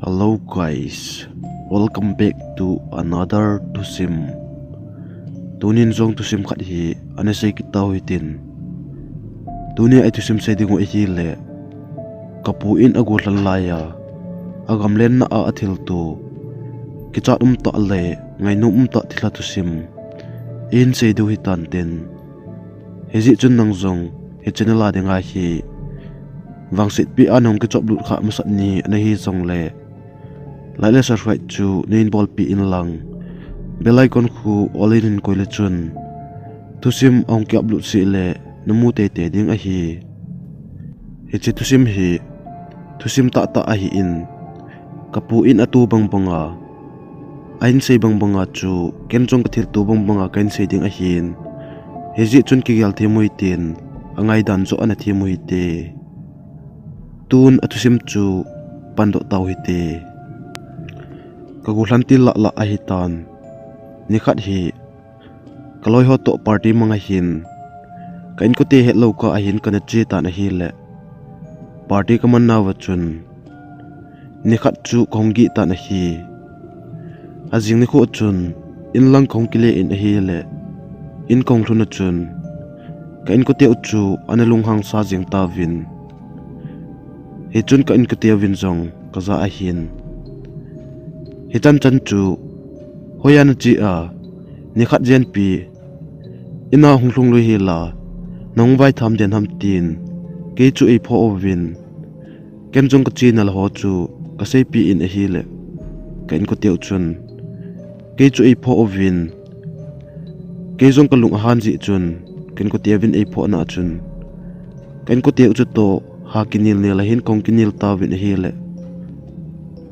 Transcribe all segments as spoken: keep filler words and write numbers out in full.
Hello guys, welcome back to another thusim. Tunin jong thusim khat hi ana sei kit tau hitin. Tuni a i thusim sei ding u ahile, ka pu in a gollhang lai a, a gamlen na a a thilto, kichat um tah le ngainom um tah thilha thusim i hin sei diu hitan tin. Hijeh chun nang jong hi channel a dinga hi vangsetpi a nahung kichop lut kha masat ni ana hi jongle, like le subscribe chu nei bolpi in lang, bell icon khu all in hin koi le chun thusim ahung ki upload seh le namu teitei ding ahi. Hiche thusim hi thusim tahtah ahin, ka pu in a to bangbanga, a hin sei bangbanga chu ken jong ka thilto bangbanga ka hin sei ding ahin. Hijeh chun kigel them u hitin, a ngaidan joh ana them u hite. Tun a thusim chu pandoh tau hite. Ka gollhang til lah lah ahitan. Nikhat hi ka loi ho toh party mang ahin, ka inkote hetlou kah a hin kana che tan ahile, party ka man nauva chun nikhat chu ka hung gih tan ahi. Ajing nikho chun in lang ka hung kile in ahile, in ka hung lhun a chun ka inkote u chu ana lunghang sa jeng tauvin. Hichun ka inkote uvin jong ka ja ahin, hichan chan chu hoiya nache a, nikhat jenpi in a hung lhung lou hel a, nahung vaitham den ham tin kei chu eiphoh uvin. Ken jong ka chena la ho chu ka seipeh in ahile, ka inkote u chun kei chu eiphoh uvin. Kei jong ka lung ahan jeh chun ka inkote uvin eiphoh na a chun, ka inkote u chutoh ha kinel nel a hin kahung kinel tauvin ahile,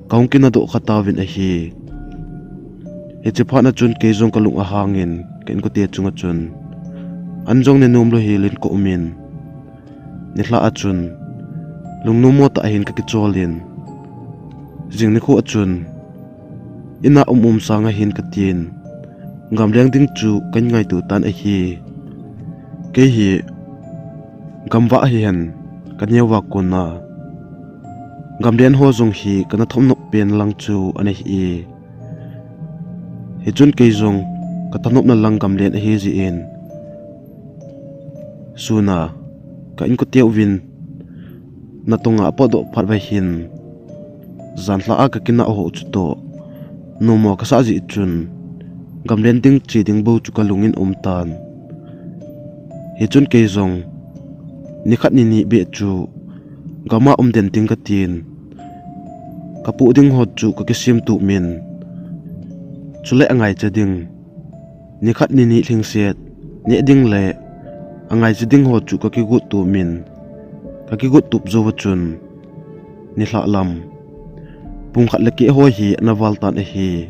kahung kinadoh kha tauvin ahi. Hiche phat na chun kei jong ka lung ahangin ka inkote chunga chun, an jong ne nom lou hel in ka um in, nilhah a chun lungnom mo tah a hin ka kichol in, jing nikho a chun in a um um sanga hin ka tin, gamleng ding chu ka hin ngaito tan ahi. Kei hi gamvah hihen ka neo a kona, gamlen ho jong hi kana thopnop pen lang chu ana hi e. Hichun kei jong ka thanopna lang gamlen ahi jeh in, sun a ka inkote uvin natong a apotdoh phat uva hin, janhi a ka kinah ho chutoh nommo kasah jeh chun, gamlen ding che ding bou chu ka lung in aum tan. Hichun kei jong nikhat nini beh chu gam a um den ding ka tin, ka poh ding ho chu ka kisem tup in, chule angaicha ding, nikhat nini lhingset neh ding le angaicha ding ho chu ka kigot tup in, ka kigot tup jouva chun nilhah lam pung khat le keh ho hi ana val tan ahi.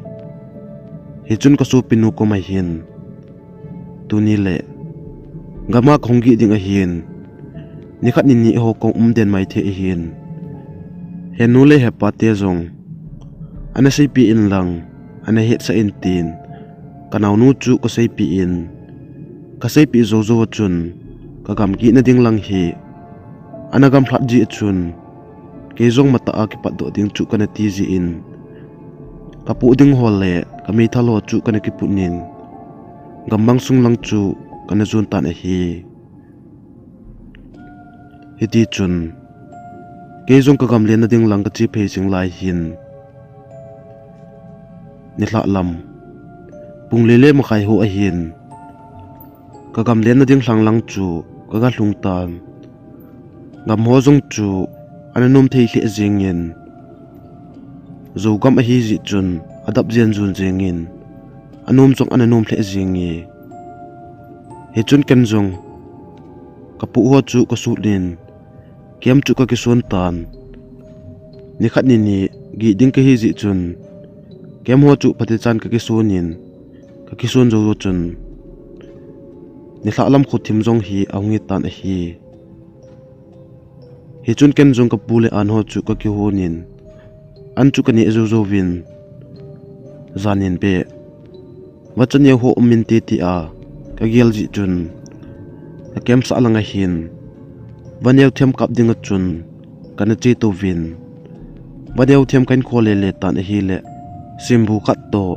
Hichun ka sopinu koma hin, tuni le gam a ka hung gih ding ahin, nikhat nini ho kahung um den mai thei ahin, henu le hepa te jong ana seipeh in lang, ana hetsah in tin, ka naonu chu ka seipeh in, ka seipeh jou jouva chun ka gam gihna ding lang hi ana gamlhat jeh a chun, kei jong matah a kipatdoh ding chu kana ti jeh in, ka poh ding ho le ka meithal ho chu kana kiput in, gammang sung lang chu kana jon tan ahi. Hitichun kei jong ka gamlenna ding lang ka che phei jing lai hin, nilhah lam pung li le makhai ho ahin, ka gamlenna ding lhang lang chu ka ga lhung tan. Gam ho jong chu ana nom thei lheh jeng in, jou gam ahi jeh chun adap jen jon jeng in, anom jong ana nom lheh jeng e. Hichun ken jong ka poh ho chu ka sut in, camp chu ka kison tan. Nikhat nini gih ding kahi jeh chun, camp ho chu phatechan ka kison in, ka kison jou jou chun nilhah lam khothim jong hi ahung hi tan ahi. Hichun ken jong ka pu le an ho chu ka kihon in, an chu ka neh jou jouvin, jan in beh vacha neo ho um inte tia ka gel jeh chun, ka camp sah langa hin vaneo them kap dinga chun kana che touvin, Vaneo them kahin kho lele tan ahile, simbu khat toh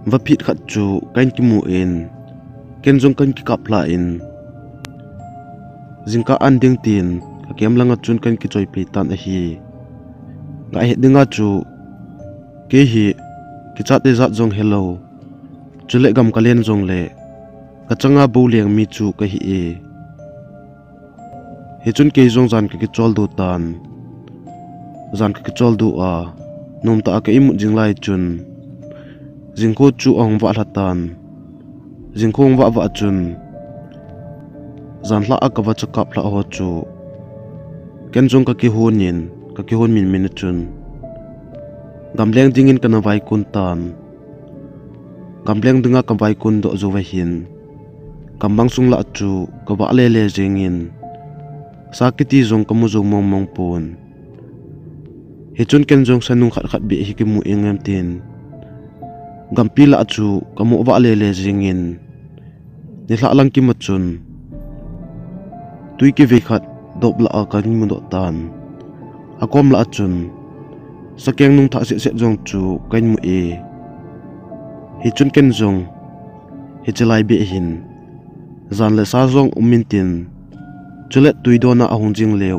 vaphit khat chu kahin kimu in, ken jong kahin kikap lha in, jingkah an ding tin ka kem langa chun kahin kichoiphei tan ahi. Ka het dinga chu, kei hi kichate jat jong helou, chule gam kalen jongle ka changa bou leng mi chu kahi e. Hichun kei jong jan ka kichol doh tan. Jan ka kichol doh a, nomtah a ka imut jing lai chun, jingkho chu ahung vah lha tan. Jingkho ahung vah vah chun, jan lhah a ka vacha kap lhah ho chu, ken jong ka kihon in, ka kihon min min a chun, gamleng dingin kana vaikun tan. Gamleng dinga ka vaikun doh jou vahin, gammang sung lah chu ka vah lele jengin, sa kiti jong ka mu jou mong mong pon. Hichun ken jong sa nung khat khat beh hi kimu ing em tin, gampi lah chu ka mu vah lele jengin, nilhah lang kima chun tui kivei khat dop lah a kahin mudoh tan. Akom lah a chun, sakeng nung thah set set jong chu kahin mu e. Hichun ken jong, hiche lai beh hin, jan le sa jong um in tin, chule tui dona ahung jing leu,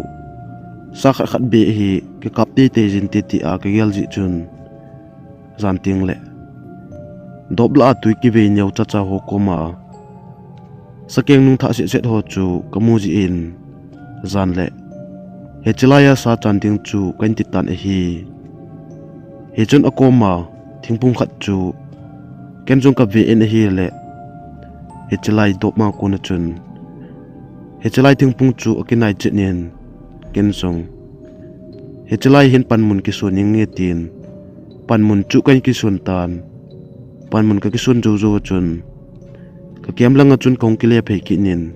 sa khat khat beh hi kikap teitei jin te tia ka gel jeh chun, jan tengle dop lah a tui kivei neo chacha ho koma sakeng nung thah set set ho chu ka mu jeh in, jan le hiche lai a sa chan ding chu kahin ti tan ahi. Hichun akoma thingphung khat chu ken jong ka ve in ahile, hiche lai dop ma kona chun, hiche lai thingphung chu akinai chet in, ken jong, hiche lai hin panmun kisun inge tin, panmun chu kahin kisun tan. Panmun ka kisun jou jou a chun, ka kem langa chun kahung kile phei kit in,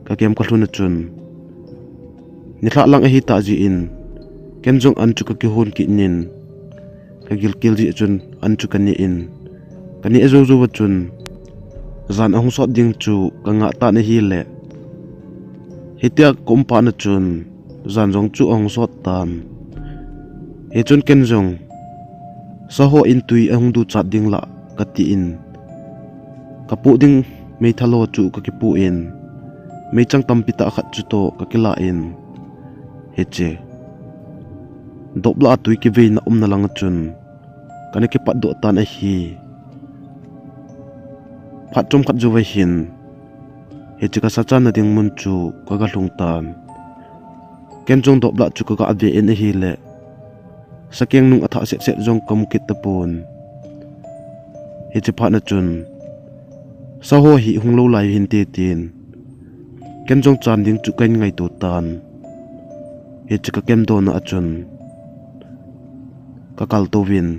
ka kem ka lhun a chun, nilhah lang ahi tah jeh in, ken jong an chu ka kihon kit in, ka gilkel jeh chun an chu ka neh in, ka neh jou jou a chun, jan ahung sot ding chu ka ngah tan ahile, hitia ka um phat na chun, jan jong chu ahung sot tan. Hichun ken jong, saho in tui ahung duchat ding lah kati in, ka poh ding meithal ho chu ka kipoh in, meichang tampi tah khat chu toh ka kila in, hiche dop lah a tui kiveina umna langa chun kana kipat doh tan ahi. Phat chomkhat jou vahin, hiche ka sa channa ding mun chu ka ga lhung tan. Ken jong dop lah chu ka ga ve in ahile, sakeng nung athah set set jong ka mu kit tapon. Hiche phat na chun, saho hi hung lou lai hinte tin, ken jong chan ding chu kahin ngaito tan. Hiche ka kem dona a chun, ka kal touvin,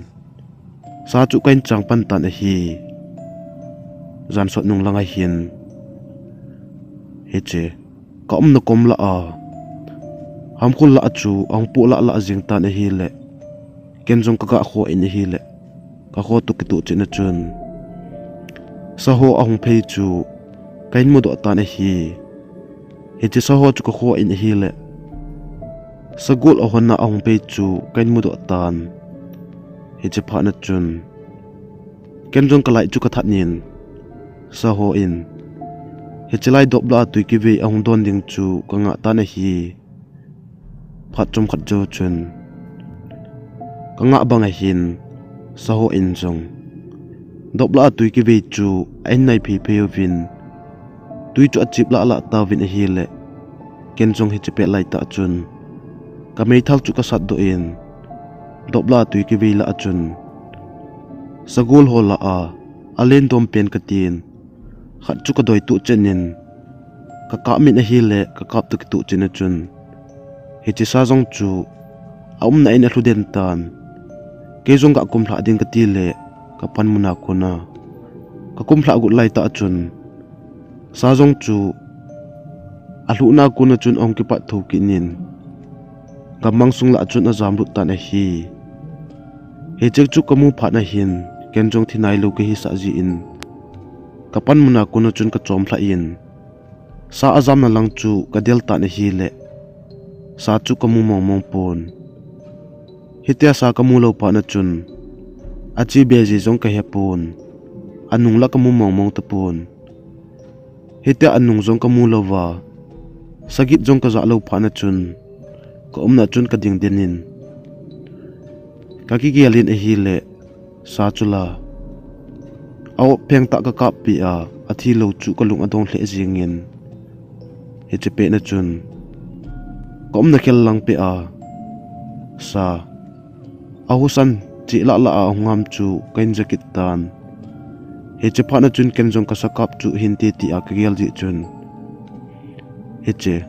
sa chu kahin chang pan tan ahi. Jan sot nung langa hin, hiche ka umna kom lah a, hamkhol lah a chu ahung poh lah lah jeng tan ahile, ken jong ka ga kho in ahile, ka kho toh kitoh chet na chun, saho ahung phei chu kahin mudoh tan ahi. Hiche saho chu ka kho in ahile, sagol ahon a ahung phei chu kahin mudoh tan. Hiche phat na chun, ken jong ka light chu ka that in, saho in, hiche lai dop lah a tui kivei ahung don ding chu ka ngah tan ahi. Phat chomkhat jou chun, ka ngah banga hin, saho in jong, dop lah a tui kivei chu ahin nai phei phei uvin, tui chu achip lah lah tauvin ahile, ken jong hiche pet lai tah chun, ka meithal chu ka sat doh in, dop lah a tui kivei lah a chun, sagol ho lah a, alen dom pen katin, khat chu ka doi toh chet in, ka kap min ahile, ka kap toh kitoh chet na chun, hiche sa jong chu aumna in alhu den tan. Kei jong ga kumlhah ding kati le, ka panmun a kona ka kumlhah got lai tah chun, sa jong chu alhuhna kona chun ahung kipat tho kit in, gammang sung lah chun ajam lut tan ahi. Hiche chu ka mu phat na hin, ken jong thi nailou ka hisah jeh in, ka panmun a kona chun ka chomlhah in, sa ajamna lang chu ka del tan ahile, sa chu ka mu mong mong pon. Hitia sa kamu lou phat na chun, achi beji jong kahepon, anung la kamu mongmong tapon. Hitia anung jong kamu louva, sagit jong kajah lou phat na chun, kaumna chun kading den in, kakigel in ahile, sa chu la, a-op pheng tah kakap peh a, athi lou chu kalung adong lheh jingin, hiche pet na chun, kaumna khel lang peh a, sa, ahusan cheh lah lah a ahung ham chu kahin ja kit tan. Hiche phat na chun ken jong kasakap chu hinte tia kagel jeh chun, hiche,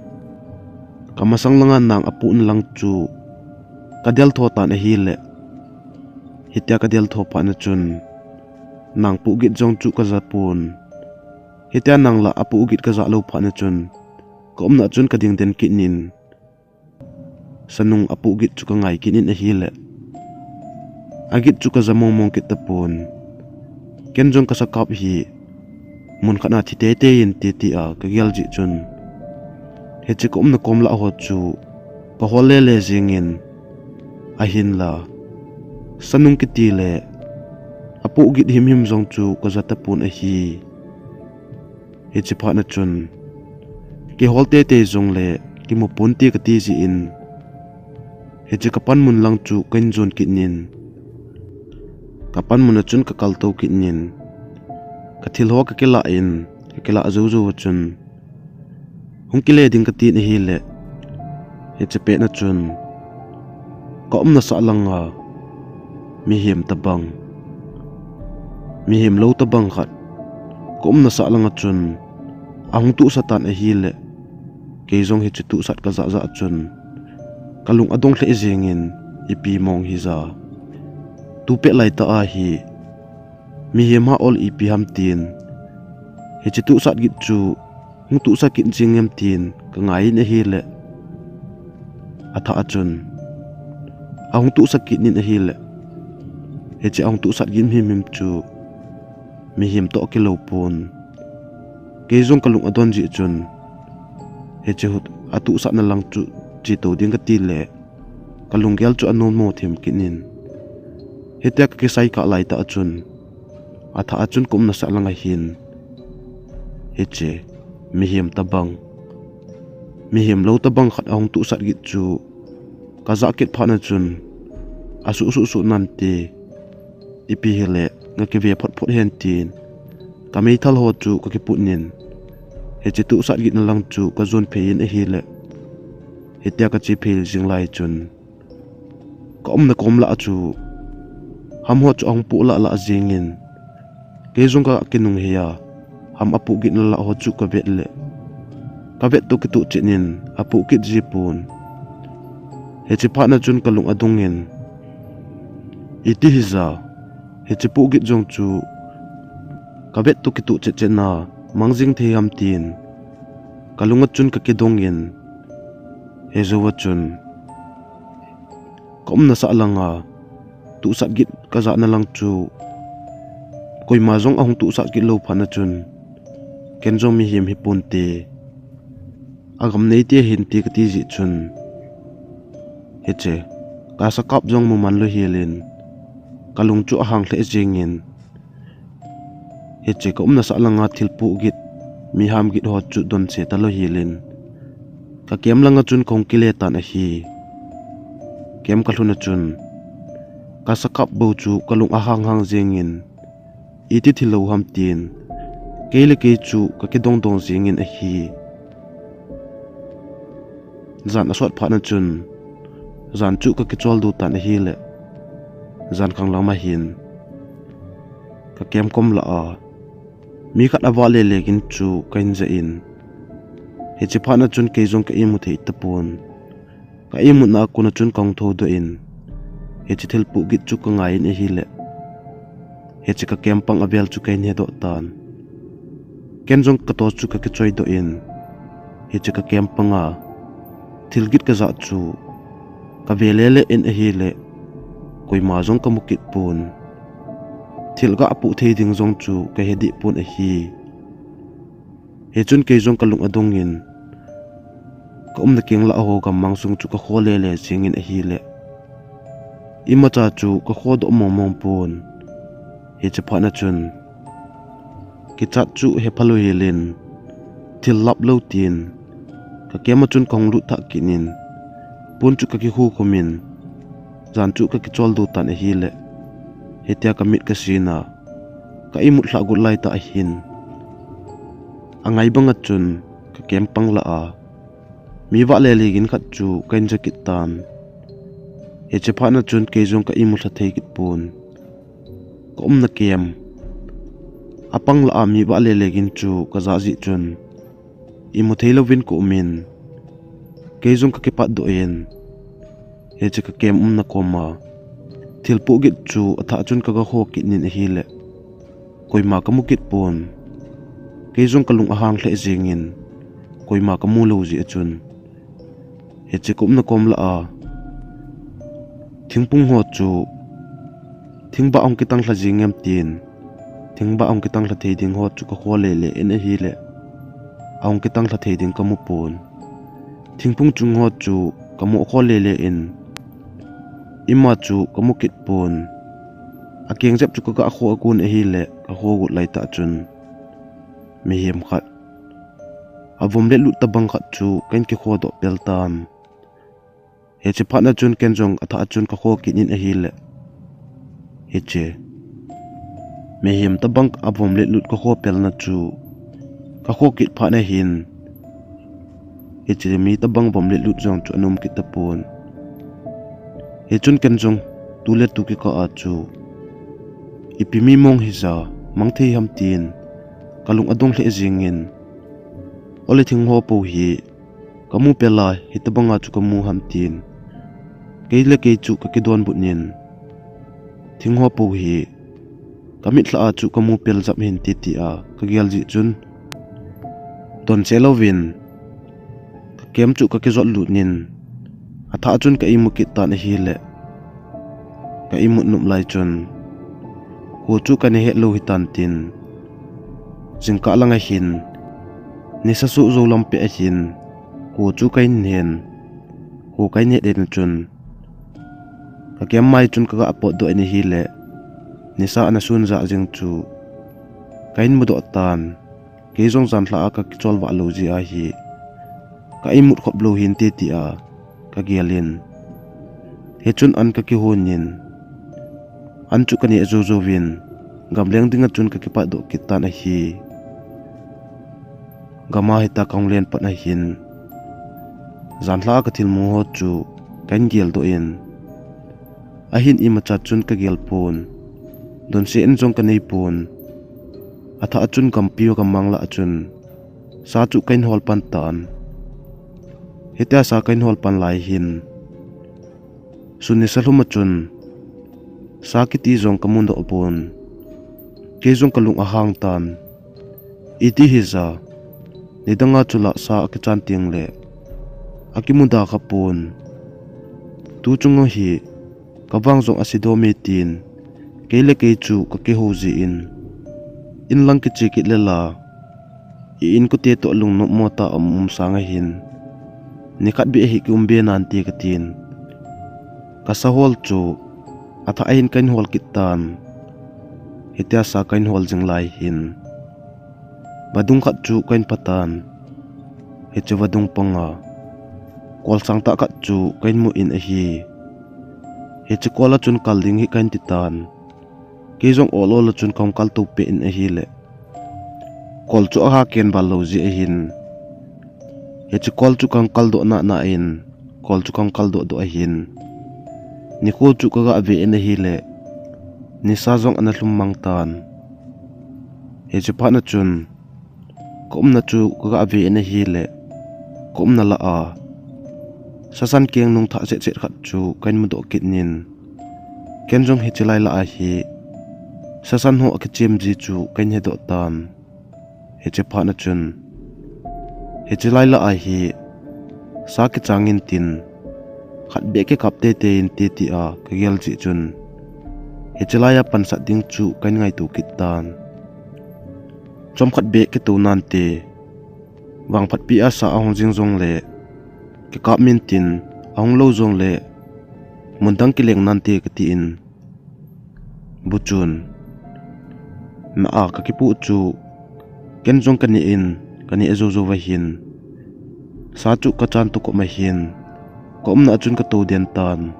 kamasang langa nang apohna lang chu kadel tho tan ahile, hitia kadel tho phat na chun, nang pohgit jong chu kaja pon. Hitia nang la apohgit kajah lou phat na chun, kaumna chun kading den kit in, sanung apohgit chu kangai kit in ahile, agit chu kaja mongmong kit tapon. Ken jong kasakap hi mun khat na thi teitei inte tia kagel jeh chun, hiche kaumna kom lah ho chu kahol lele jingin, ahinla, sanung kiti le apohgit himhim jong chu kaja tapon ahi. Hiche phat na chun, kihol teitei jongle kimu ponte kati jeh in, hiche kapanmun lang chu kahin jon kit in, kapanmun a chun kakaltou kit in, kathil ho kakilah in, kakilah joujou a chun, hung kile ding katin ahile, hiche pet na chun, kaumna sah langa mihem tobang, mihem lou tobang khat kaumna sah langa chun ahung tuhsah tan ahile, kei jong hiche tuhsah kajah jah chun kalung adong lheh jingin, ipi mong hija, tupet laitah a hi mihem ha ol ipi ham tin, hiche tuhsah git chu hung tuhsah kit jing em tin kangai in ahile, athah a chun, ahung tuhsah kit in ahile, hiche ahung tuhsah git himhim chu mihem toh kilou pon. Kei jong kalung adon jeh chun, hiche hu atuhsahna lang chu chetou ding katile, kalunggel chu anommo them kit in, hitia kakisai kah laitah a chun, athah a chun kaumna sah langa hin, hiche, mihem tobang, mihem lou tobang khat ahung tuhsah git chu kajah kit phat na chun, asuh suh suh nante, ipi hile, nga kive phot phot hen tin, kameithal ho chu kakiput in, hiche tuhsah gitna lang chu kajon phei in ahile, hitia kache phei jing lai chun, kaumna kom lah chu, ham ho chu ahung poh lah lah jingin, kei jong kakinung hei a, ham apohgitna lah ho chu kavet le, kavet toh kitoh chet in apoh kit ji pon. Hiche phat na chun kalung adong in, iti hija, hiche pohgit jong chu kavet toh kitoh chet chet na mang jing thei ham tin, kalung a chun kakidong in, hijou a chun, kaumna sah langa tuhsah git kajahna lang chu, koima jong ahung tuhsah git lou phat na chun, ken jong mihem hi ponte, agam neite hinte kati jeh chun, hiche, kasakap jong mu man lou hel in, kalung chu ahang lheh jingin, hiche kaumna sah langa thil pohgit, mi ham git ho chu donse talou hel in, kakem langa chun kahung kile tan ahi. Kem kalhun a chun, kasakap bou chu kalung ahang hang jingin, iti thilou ham tin, kei le kei chu kakidong dong jingin ahi. Jan asot phat na chun, jan chu kakichol doh tan ahile, jan khang lam ahin, kakem kom lah a, mi khat avah lele gin chu kahin ja in, hiche phat na chun kei jong ka imu thei tapon. Ka imutna a kon a chun kahung thoudoh in, hiche thil pohgit chu kangai in ahile, hiche kakem pang avel chu kahin hedoh tan. Ken jong katorch chu kakichoidoh in, hiche kakem panga thil git kajah chu kave lele in ahile, koima jong kamu kit pon. Thil gah poh thei ding jong chu kahe deh pon ahi. Hichun kei jong kalung adong in, kaumna keng lah a ho gammang sung chu kakho lele jingin ahile, Imacha chu ka khodoh mong mong pon. Hiche phat na chun kichat chu hepha lou helin, thil lap lou tin, ka camp a chun ka hung lut thah kit in, pon chu ka kikhu khum in, jan chu ka kichol doh tan ahile, hitia ka mit ka sin a, ka imut lhah got lai tah ahin, angai bang a chun ka camp pang lah a, mi vah le le gin khat chu ka in ja kit tan. Hiche phat na chun kei jong ka imu lha thei kit pon. Ka umna camp a pang lah a mi vah le le gin chu ka ja jeh chun, imu thei louvin ka um in, kei jong ka kipat doh in, hiche ka camp umna kom a thil pohgih chu athah chun ka ga kho kit in ahile, koima ka mu kit pon. Kei jong ka lung ahang lheh jeng in, koima ka mu lou jeh a chun, hiche ka umna kom lah a thingphung ho chu, thingbah hung kitang lha jing em tin, thingbah hung kitang lha thei ding ho chu ka kho le le in ahile, ahung kitang lha thei ding ka mu pon. Thingphung chung ho chu ka mo kho le le in, ima chu ka mu kit pon. Akeng jep chu ka ga kho a kon ahile, ka kho got lai tah chun, mihem khat, avom le lut tabang khat chu ka in kikho doh pel tan. Hiche phat na chun ken jong athah chun ka kho kit in ahile, hiche mihem tabang avom le lut ka kho pel na chu ka kho kit phat na hin, hiche mi tabang vom le lut jong chu ana um kit tapon. Hichun ken jong tu le tu kikah a chu, ipi mi mong hija mang thei ham tin, ka lung adong lheh jeng in, ole thing ho po hi ka mu pel a, hitabang a chu ka mu ham tin, kei le kei chu ka kidonbut in, thing ho po hi ka mit lhah a chu ka mu pel jap hinte tia ka gel jeh chun, donse louvin ka camp chu ka kijot lut in, athah chun ka imu kit tan ahile, ka imut nop lai chun, kho chu ka ne het lou hitan tin, jingkah lang ahin, nisa suh jou lam peh ahin, kho chu ka in hen, kho ka in het in chun, ka camp mai chun ka ga potdoh in ahile, nisa ana sun jah jeng chu ka in mudoh tan. Kei jong jan lhah a ka kichol vah lou jeh ahi, ka imut khop lou hinte tia ka gel in, hichun an ka kihon in, an chu ka neh jou jouvin, gamleng ding a chun ka kipat doh kit tan ahi. Gam a hita ka hung len pat ahin, jan lhah a ka thilmu ho chu ka in gel doh in, ahin imacha chun ka gel pon, donse in jong ka nei pon. Athah chun gampi gamang lah a chun sa chu ka in hol pan tan. Hitia sa ka in hol pan lai hin, sun nisa lhum a chun sa kiti jong ka mudoh pon. Kei jong ka lung ahang tan. Iti hija, nidang a chu lah sa akichan teng le akimuda kha pon. Tu chung a hi ka vang jong asi dom e tin, kei le kei chu ka kihou jin, in lang kiche kit le la, i inkote toh lungnop mo tah a um um sang ahin, nikhat beh hi ki um be nante ka tin. Ka sa hol chu athah ahin ka in hol kit tan. Hitia sa ka in hol jing lai hin, vadung khat chu ka in pha tan. Hiche vadung panga kol sangtah khat chu ka in mu in ahi. Hiche kol a chun kal ding hi ka in ti tan. Kei jong ol ol a chun ka hung kal to peh in ahile, kol chu aha ken val lou jeh ahin, hiche kol chu ka hung kal doh nana in, kol chu ka hung kal doh doh ahin, nikho chu ka ga ve in ahile, nisa jong ana lhum mang tan. Hiche phat na chun ka umna chu ka ga ve in ahile, ka umna lah a sasan keng nung thah chet chet khat chu ka in mudoh kit in, ken jong hiche lai lah a hi sasan ho akichem ji chu ka in hedoh tan. Hiche phat na chun, hiche lai lah a hi sa kichang in tin, khat beh kikap teitei inte tia ka gel jeh chun, hiche lai a pansat ding chu ka in ngaito kit tan. Chomkhat beh kitou nante, vangphatpi a sa ahung jing jongle kikap min tin, ahung lou jongle Mun dang kileng nante kati in, bu chun, na a ka kipu chu, ken jong ka ne in, ka ne jou jou va hin. Sa chu ka chan tu kop ma hin, ka umna a chun ka to den tan.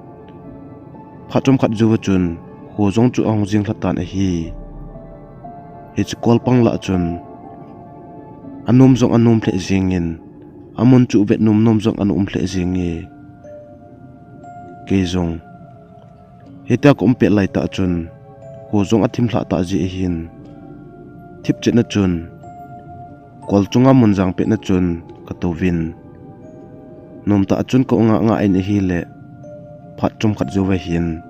Phat chomkhat jou va chun, kho jong chu ahung jing lha tan ahi. Hiche kol pang lah chun, anom jong anom lheh jingin, amun chu vet nom nom jong ana um lheh jinge. Kei jong, hitia ka um pet lai tah chun, kho jong athim lhah tah jeh hin, thip chet na chun, kol chunga mun jang pet na chun ka to vin. Nom tah chun ka u nga nga in ahile, phat chomkhat jou va hin,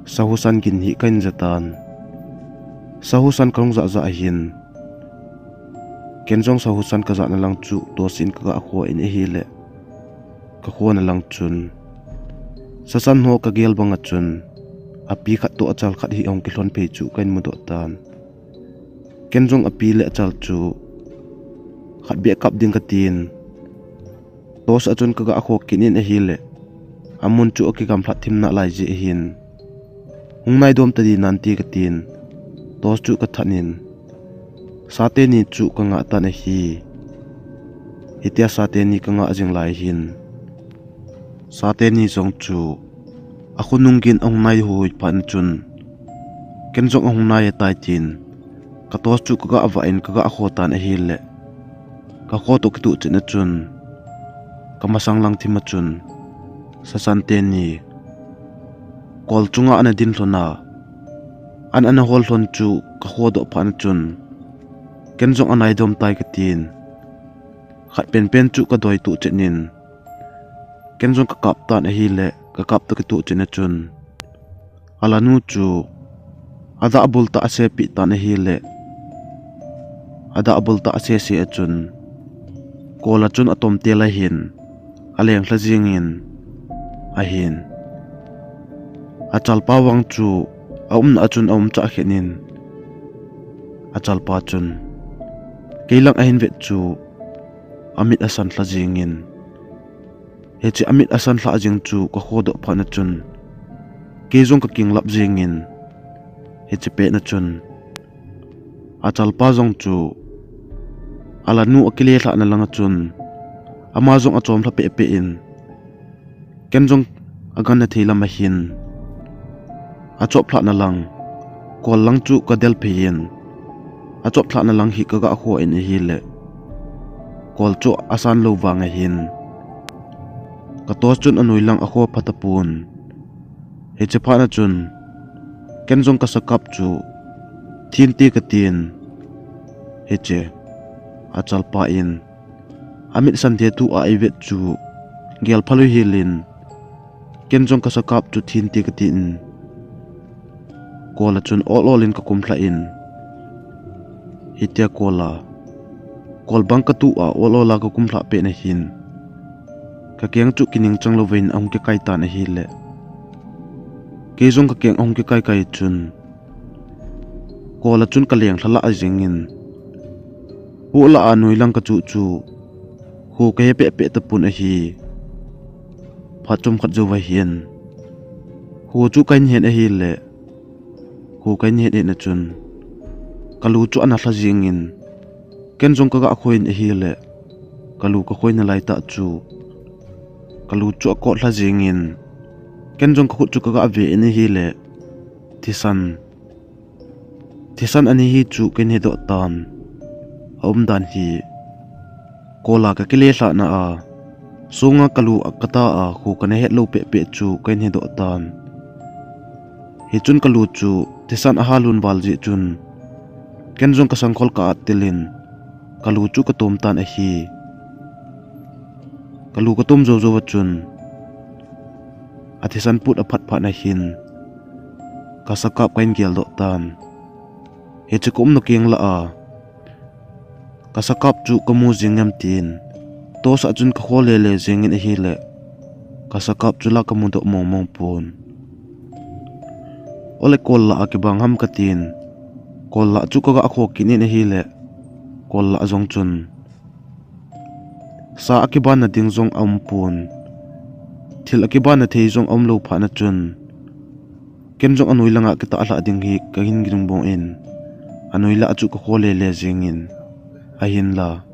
sahusan gin hi ka in ja tan. Sahusan ka hung ja ja ahin, ken jong sahusan ka ja na lang chu, tosin ka ga kho in ahile, ka kho na lang chun, sasan ho ka gel bang a chun, api khat to achal khat hi ahung kilhon phei chu ka in mu doh tan. Ken jong api le achal chu, khat beh kap ding ka tin. Tos a chun ka ga kho kit in ahile, amun chu aki gam lhat thim na lai jeh hin, hung nai dom ta di nante ka tin. Tos chu ka that in, sa teni chu ka nga tan ahi. Hitia sa teni ka nga jing lai hin, sa teni jong chu, akhonung gin ahung nai hui phat na chun, ken jong ahung nai atai tin, ka tos chu ka ga va in ka ga kho tan ahile, ka kho to kitu chet na chun, ka masang lang thim a chun, sasan teni, kol chunga ana din lhon a, an ana hol lhon chu ka kho doh phat na chun, ken jong anai dom tai ka tin. Khat pen pen chu ka doi tu chet in, ken jong ka kap tan ahile, ka kap to kitu chet na chun, alanu chu, adah bul tah ase pi tan ahile, adah bul tah ase se a chun, kol a chun atom tel ahin, aleng lha jingin, ahin. Achalpa vang chu, aumna a chun aum chah khen in, achalpa chun, kei lang ahin vet chu, amit asan lha jingin, hiche amit asan lha jing chu ka kho doh phat na chun, kei jong ka kinglap jingin, hiche pet na chun, achalpa jong chu, alanu akile lhah na lang a chun, ama jong achom lha peh peh in, ken jong agan na thei lam ahin, achop lhah na lang, kol lang chu ka del phei in, achop lhah na lang hi ka ga kho in ahile, kol chu asan lou vang ahin, ka tos chun anoi lang akho pha tapon. Hiche phat na chun, ken jong ka sakap chu, thin te ka tin. Hiche, achalpa in, amit san the tu a eivet chu, gel phalou hel in, ken jong ka sakap chu thin te ka tin. Kol a chun ol ol in ka kum lha in, hitia kol a, kol bang ka tu a ol ol a ka kum lha pet na hin, ka keng chu kining chang lou vin ahung kikai tan ahile, kei jong ka keng ahung kikai kai chun, kol a chun ka leng lha lah jingin, hu lah a noi lang ka chu chu, kho ka he peh peh tapon ahi. Phat chomkhat jou va hin, kho chu ka in het ahile, kho ka in het het na chun, ka lu chu ana lha jingin, ken jong ka ga khoi in ahile, ka lu ka khoi na lai tah chu, ka lu chu akot lha jingin, ken jong ka khut chu ka ga ve in ahile, thisan, thisan ani hi chu ka in he doh tan. Aum dan hi, kol a ka kile lhah na a, sunga ka lu a ka ta a, kho ka na het lou peh peh chu ka in he doh tan. Hichun ka lu chu, thisan aha lhun val jeh chun, ken jong ka sangkhol ka at tel in, ka lu chu ka tom tan ahi. Ka lu ka tom jou jou a chun, athisan put aphat phat na hin, ka sakap ka in gel doh tan. Hiche ka um na keng lah a, ka sakap chu ka mu jing em tin, tos a chun ka kho le le jingin ahile, ka sakap chu la ka mu doh mong mong pon. Ole kol lah a kibang ham ka tin, kol lah chu ka ga kho kit in ahile, kol lah jong chun, sa a kiban na ding jong aum pon. Thil akibana thei jong aumlou phat na chun, ken jong anoi langa kitah lhah ding hi kahin gingbong in, anoi lah chu kakho lele jingin, ahinla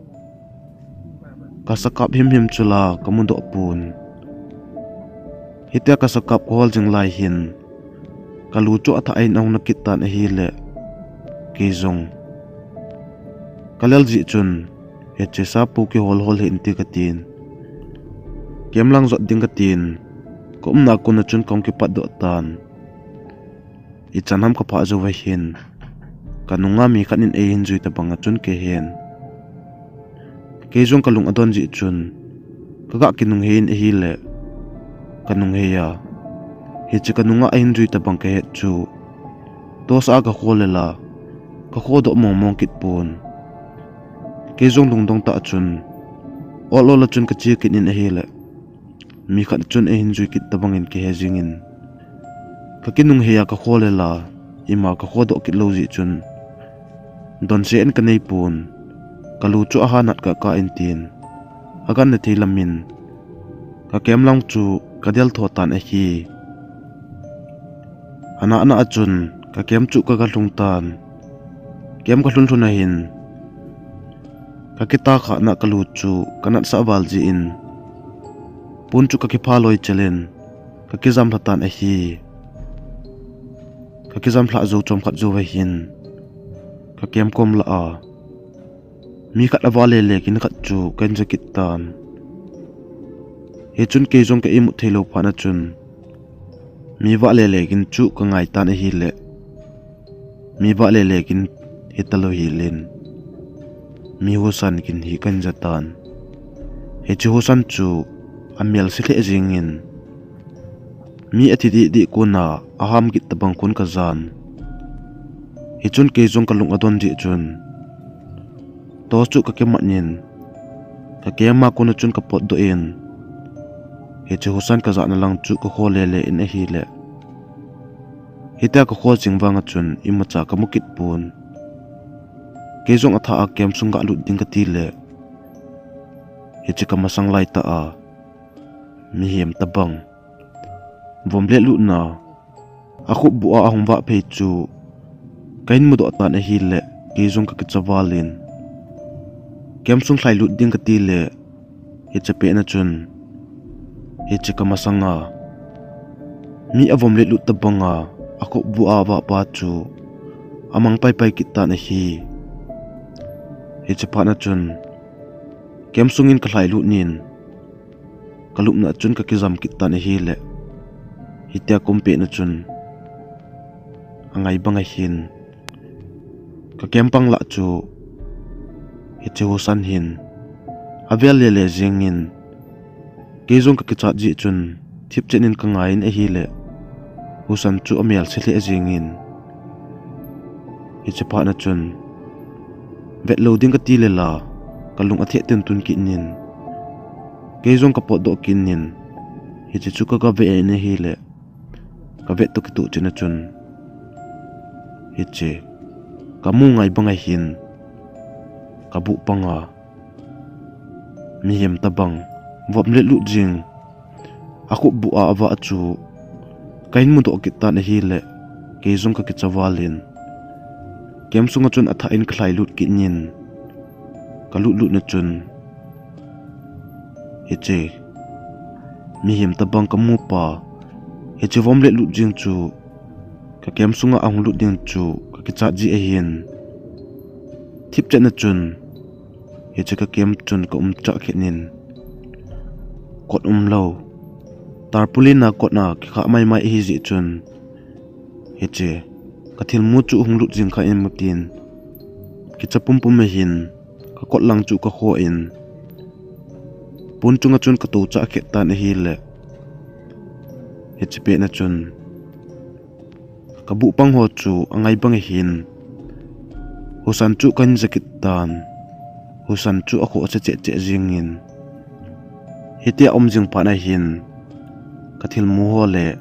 kasakap himhim chu la kamudoh pon. Hitia kasakap kahol jing lai hin, kalu chu athah in ahung na kit tan ahile, kei jong kalel jeh chun, hiche sapu kihol hol hih in ti katin, camp lang jot ding katin, kaumna kona chun kahung kipatdoh tan. Ichan ham kaphah jou vahin, kanunga mi khat in eihin jui tabang a chun kei hin, kei jong kalung adon jeh chun, kaga kinunghei in ahile, kanunghei a, hiche kanunga ahin jui tabang kahet chu, torch a kakho lela, kakhodoh mongmong kit pon. Kei jong lungdong tah chun, ol ol a chun kache kit in ahile, mi khat chun eihin jui kit tabang in kahe jingin, kakinunghei a kakho lela, ima kakhodoh kit lou jeh chun, donse in kanei pon. Kalu chu aha nat kah kah in tin, aganna thei lam in, ka camp lang chu kadel tho tan ahi. Ana ana a chun, ka camp chu kaga lhung tan. Camp kalhun lhun ahin, kakitah khah na kalu chu kanatsah val jeh in, pon chu kakipha loi chel in, kakijam lha tan ahi. Kakijam lhah jou chomkhat jou vahin, ka camp kom lah a, mi khat avah lele gin khat chu kahin ja kit tan. Hichun kei jong ka imut theilou phat na chun, mi vah lele gin chu kangai tan ahile, mi vah lele gin hitalou hel in, mi husan gin hi kahin ja tan. Hiche husan chu amel se lheh jingin, mi athi deh deh kona aham kit tabang kon kajan. Hichun kei jong kalung adon jeh chun, torch chu kakimat in, ka camp a kona chun kapotdoh in, hiche husan kajahna lang chu kakho lele in ahile, hitia kakho jing vang a chun imacha kamu kit pon. Kei jong athah a camp sung galut ding katile, hiche kamasang laitah a, mihem tabang vom letlutna, akhupbuh a ahung vah phei chu kahin mudoh tan ahile, kei jong kakicha val in, camp sung lhailut ding katile, hiche pet na chun, hiche kamasanga mi avom letlut tabanga akhupbuh a avah pa chu amang paipai kit tan ahi. Hiche phat na chun, camp sungin kalhailut in, kalupna chun kakijam kit tan ahile, hitia kaum pet na chun, angai bang ahin, ka camp pang lah chu hiche husan hin avel lele jingin, kei jong kakichat jeh chun thipchen in kangai in ahile, husan chu amel se lheh jingin, hiche phat na chun, vetlou ding katile la, kalung atheh tun tun kit in, kei jong kapotdoh kit in, hiche chu kaga ve in ahile, kavet toh kitoh chen a chun, hiche kamu ngai bang ahin, kabuh panga mihem tabang vom letlut jing, akhupbuh a avah chu kahin mudoh kit tan ahile, kei jong kakicha val in, camp sunga chun athah in kalhailut kit in, kalut lut na chun, hiche mihem tabang kamu pa, hiche vom letlut jing chu ka camp sunga ahung lut ding chu kakichat jeh ahin, thipchen na chun, hiche ka camp chun kaum chah kit in, kot umlou, tarpaulin a kot a kikhah maimai ahijeh chun, hiche kathilmu chu hung lut jing kha imatin, kicha pumpum ahin, kakot lang chu kakho in, pon chunga chun katou chah kit tan ahile, hiche pet na chun, kabuh pang ho chu angai bang ahin, husan chu kahin ja kit tan, husan chu akhoh cheh cheh cheh jingin, hitia um jing phat na hin, kathilmu ho le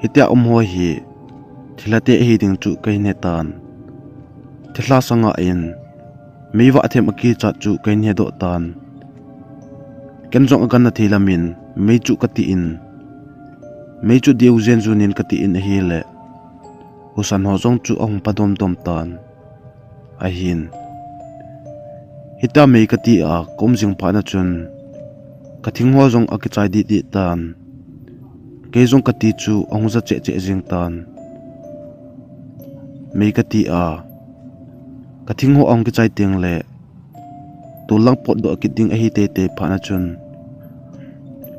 hitia um ho hi thilha te hiding chu kahin hetan, thilha sanga in meivah them akichat chu kahin hedoh tan. Ken jong aganna thei lam in, mei chu kati in, mei chu diu jen jun in kati in ahile, husan ho jong chu ahung pha domdom tan. Ahin, hitia mei kati a ka um jing phat na chun, ka thing ho jong akichai didi tan. Kei jong kati chu ahung ja cheh cheh jing tan. Mei kati a, ka thing ho ahung kichai teng le, tol lang potdoh kit ding ahi teitei phat na chun,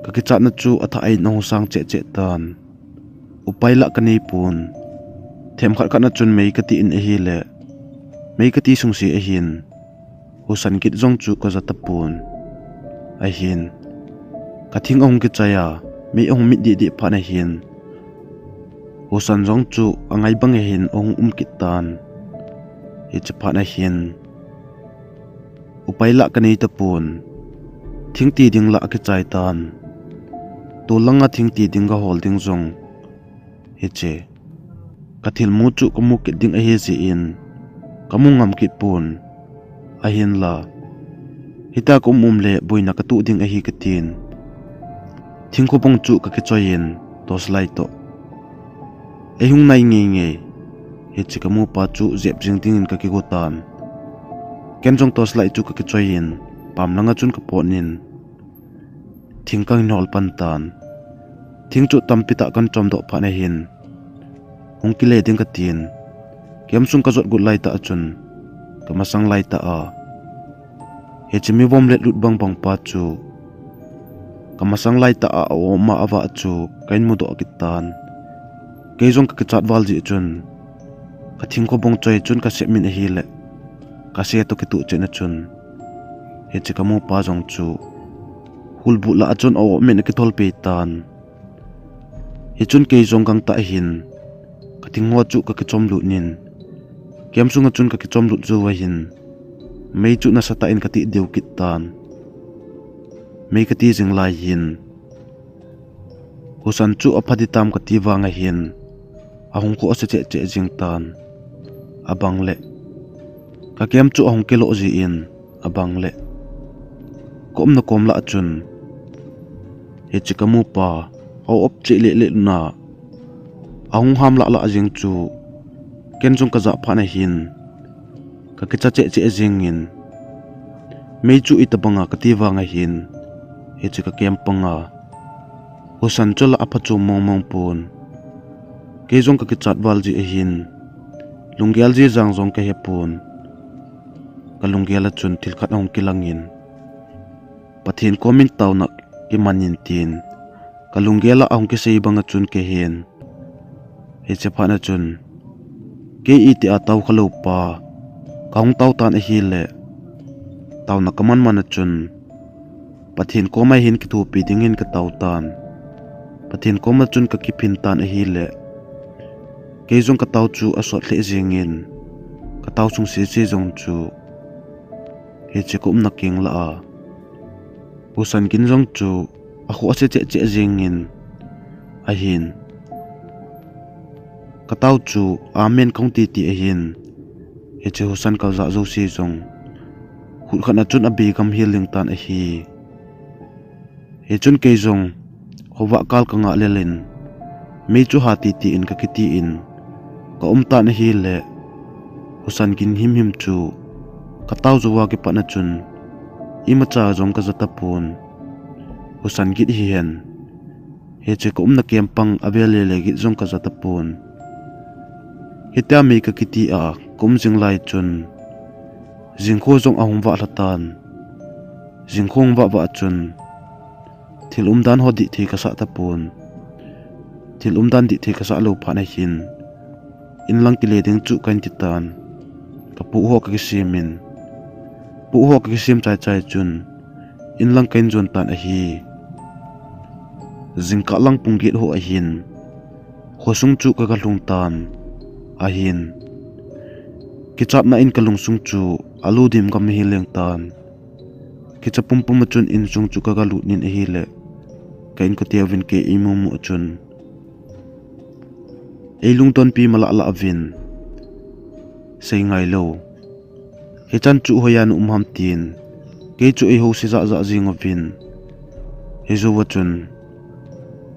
ka kichatna chu athah in ahung sang cheh cheh tan. Upai lah kanei pon. Themkhat khat na chun mei kati in ahile, mei kati sungse ahin, husan kit jong chu kaja tapon. Ahin, ka thing ahung kichai a, mei ahung mit didi phat na hin, husan jong chu angai bang ahin ahung um kit tan. Hiche phat na hin, upai lah kanei tapon. Thing ti ding lah akichai tan. Tol langa thing ti ding kahol ding jong, hiche, ka thilmu chu kamu kit ding ahi jeh in, kamu ngam kit pon. Ahinla, hitia ka um um le boina katoh ding ahi katin, thingkho bong chu kakichoi in, torchlight toh, eihung nai ngei ngei. Hiche kamupa chu jep jing dingin kakigo tan. Ken jong torchlight chu kakichoi in, pam langa chun kapot in, thing kahin hol pan tan. Thing chu tampi tah kahin chomdoh phat na hin, hung kile ding katin, camp sung kajot got laitah a chun, kamasang laitah a, hiche mi vom let lut bang bang pa chu, kamasang laitah a aum a avah chu kahin mudoh kit tan. Kei jong kakichat val jeh chun, ka thingkho bong choi chun kasep min ahile, kase toh kitoh chet na chun, hiche kamupa jong chu, hulbut lah a chun aum in akithol pei tan. Hichun kei jong gangtah hin, ka thingho chu kakichom lut in, camp sunga chun kakichom lut jou ahin, mei chu nasatah in kati deu kit tan. Mei kati jing lai hin, husan chu apha ding tam kati vang ahin, ahung khoh ase cheh cheh jing tan. Abang le, ka camp chu ahung kilo jin, abang le, ka umna kom lah a chun, hiche kamupa, aum cheh leh leh na, ahung ham lah lah jing chu, ken jong kajah phat na hin, kakicha cheh cheh jingin, mei chu itobanga kati vang ahin, hiche ka camp panga, husan chu lah apha chom mong mong pon. Kei jong kakichat val jeh ahin, lunggel jeh jang jong kahe pon. Kalunggel a chun thil khat ahung kilangin, Pathen komin taona kiman in tin, kalunggel a ahung kisei banga chun kahen. Hiche phat na chun, kei itia tao khalou pa, kahung tao tan ahile, taona kaman man a chun, Pathen koma hin kithopi dingin katao tan. Pathen koma chun kakiphin tan ahile, kei jong katao chu asot lheh jingin, katao sungse se jong chu, hiche ka umna keng lah a, husan gin jong chu akhoh ase cheh cheh jingin, ahin, katao chu amen kahung ti ti ahin, hiche husan kajah jouse jong, khut khat na chun abei gam hel leng tan ahi. Hichun kei jong, khovah kal kangah lel in, mei chu ha ti ti in kakiti in, ka um tan ahile, husan gin him him chu, katao jouva kipat na chun, imacha jong kaja tapon, husan gin hihen, hiche ka umna camp pang avel le le gin jong kaja tapon. Hitia mei kakiti a ka um jing lai chun, jingkho jong ahung vah lha tan. Jingkho hung vah vah chun, thil umdan ho dihthei kasah tapon. Thil umdan dihthei kasah lou phat na hin, inlang kile ding chu kahin ti tan. Kapoh ho kakisem in, poh ho kakisem chai chai chun, inlang kahin jon tan ahi. Jingkah lang pung get ho ahin, khosung chu kaga lhung tan ahin, kichatna in kalungsung chu alu dim gam hel leng tan. Kicha pumpum a chun insung chu kaga lut in ahile, ka inkote uvin kei eimu mu a chun, eilungdonpi malah lah uvin, sei ngailou, hichan chu hoiya na um ham tin, kei chu eihouse jah jah jing uvin, Hijou a chun,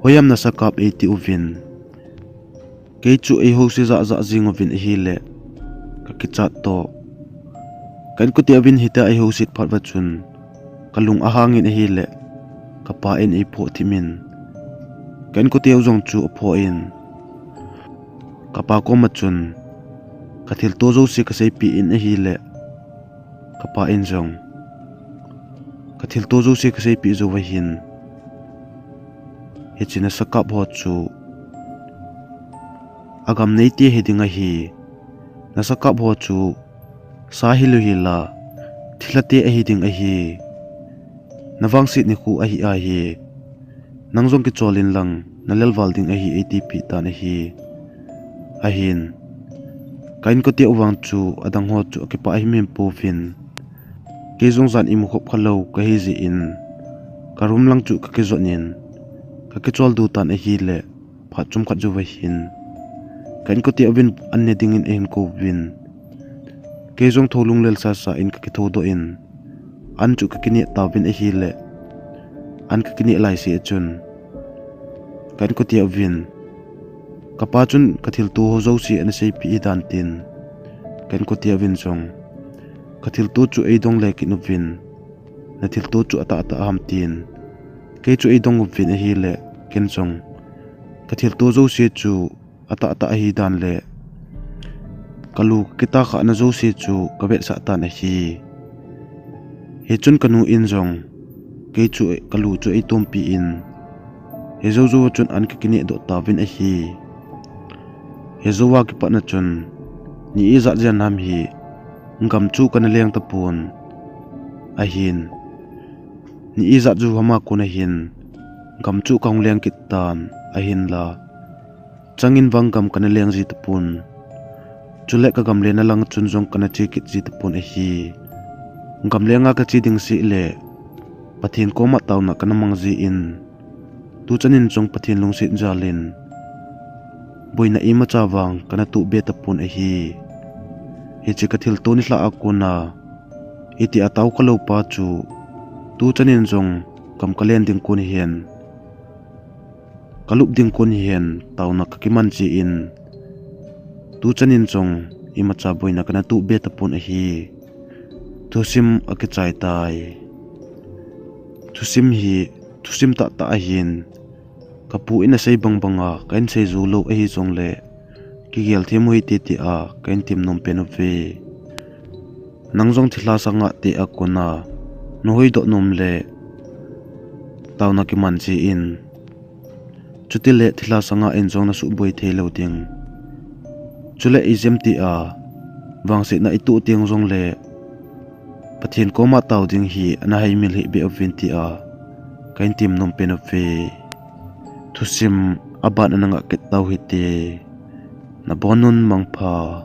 hoiam nasakap eiti uvin. Kei chu eihouse jahjah jing uvin ahile, kakichat toh. Ka inkote uvin hitia eihouset phat uva chun, kalung ahangin ahile, kapa in eiphoh thimin. Ka inkote u jong chu aphoh in. Kapa koma chun, kathilto jouse kaseipeh in ahile, kapa in jong, kathilto jouse kaseipeh jou ahin. Hiche nasakap ho chu, agam neite hiding ahi. Nasakap ho chu, sa hilou hila, thilhate ahi ding ahi. Navangset nikho ahi ahi. Nang jong kichol inlang, nalelval ding ahi, eitipeh tan ahi. Ahin. Ka inkote u vang chu, adang ho chu akipah himhim pouvin. Kei jong jan imukhop khalou kahijeh in, ka room lang chu kakijot in, kakichol du tan ahile, phat chomkhat jouva hin, ka inkote uvin an ne dingin ahin kouvin. Kei jong thou lunglel sasa in kakithoudoh in, an chu kakineh tauvin ahile, an kakineh laise a chun, ka inkote uvin, kapa chun kathilto ho jouse anaseipeh hidan tin, ka inkote uvin jong, kathilto chu eidong le kit uvin, nathilto chu atahtah ham tin, kei chu eidong uvin ahile, ken jong, kathilto jouse chu atahtah ahidan le, kalu kakitah khahna jouse chu kavetsah tan ahi. Hichun kanu in jong, kei chu kalu chu eitompi in, hijou jouva chun an kakinehdoh tauvin ahi. Hijouva kipatna chun, ni ijat jen ham hi, gam chu kana leng tapon, ahin. Ni ijat jou hama kona hin, gam chu kahung leng kit tan, ahinla, changin vang gam kana leng ji tapon. Chule kagamlena lang chun jong kana che kit ji tapon ahi. Gamlenga kache ding seh le, Pathen koma taona kana mang jin, tuchanin jong Pathen lungset jalin, boina imacha vang kana tohbe tapon ahi. Hiche kathilto nilhah a kona, hitia tao khalou pa chu, tuchanin jong gam kalen ding kon hihen, kalup ding kon hihen, taona kakiman jin, tuchanin jong imacha boina kana tohbe tapon ahi. Thusim akichai tai. Thusim hi, thusim tahtah ahin, kapu in asei bangbanga kahin sei jou lou ahijongle, kigel them u hite tia kahin temnom pen uve. Nang jong thilha sanga tia kona nahoidoh nom le, taona kiman jin, chutile thilha sanga in jong nasuhboi theilou ding. Chule ijemtia vangsetna itoh teng jongle, Pathen koma tao ding hi ana haimil hih beh uvin tia kahin temnom pen uve. Thusim aban ana ngah kit tau hite. Nabonun mangpha.